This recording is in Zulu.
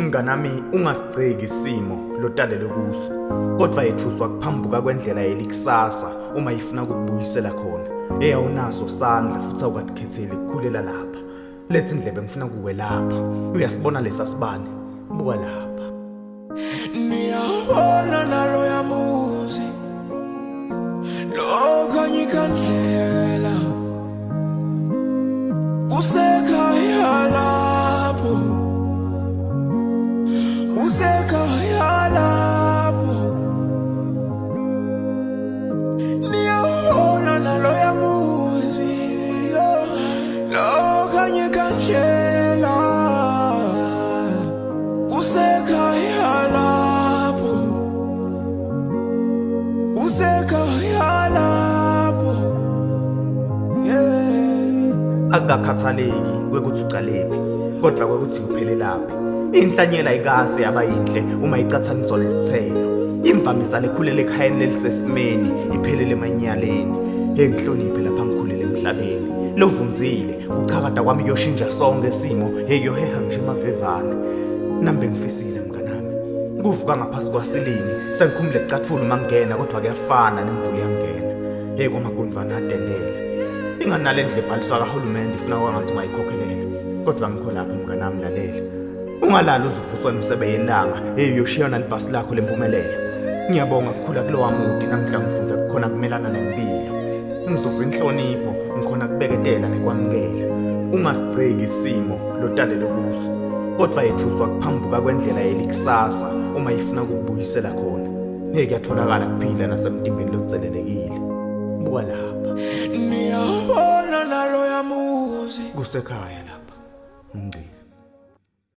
Mnganami, ungasigceki isimo lotalelwe kuso, kodwa yethuswa kuphambuka kwendlela yelikusasa uma ifuna ukukubuyisela khona. Hey, awunaso sandla futhi awukakukhetheli ukukhulela lapha. Letha indlebe, ngifuna ukukwelapha. Uyasibona lesa sibane? Buka lapha. Niyabona naloya muzi lokhanyika ndlela kusekhaya lapho, kusekhaya lapho. Niyabona naloya muzi lokhanyika ndlela kusekhaya lapho, kusekhaya lapho, yeah. Akukakhathaleki kwekuthi uqalephi, kodwa kwekuthi uphelelaphi. Inhlanyela ikase yabayinhle uma icathaniswa nesithelo. Imvamisa lekhulele ekhayeni lelisesimeni iphelele emanyaleni. Hey, ngihloniphe lapha ngikhulele emhlabeni. Lovunzile kuchakada kwami kuyoshintsha sonke isimo. Hey, kuyoheha ngisho emavevane. Nami bengifisile mnganami kuvuka ngaphasi kwasilini, sengikhumule kucathula uma ngingena, kodwa kuyafana nemvula iyangena. Hey, kwamagundvana adelela. Inganale ndlela ebhaliswa kahulumende ifuna kwangathi ungayikhokhelela, kodwa ngikho lapho mnganami, lalela. Ungalali uzuvuswa imisebe yelanga. Hey, uyoshiya nalibhasi lakho lempumelelo. Ngiyabonga kukhula kulowa muti, namhla ngifunze kukhona kumelana nempilo, ngizuza inhlonipho, ngikhona kubeketela nekwamukela. Ungasigceki isimo lotalelwe kuso, kodwa yethuswa kuphambuka kwendlela yelikusasa uma ifuna ukukubuyisela khona. Ngeke kuyatholakala kuphila nasemtimbeni lotselelekile. Buka lapha. Niyabona naloya muzi Kusekhaya lapha. Ngci.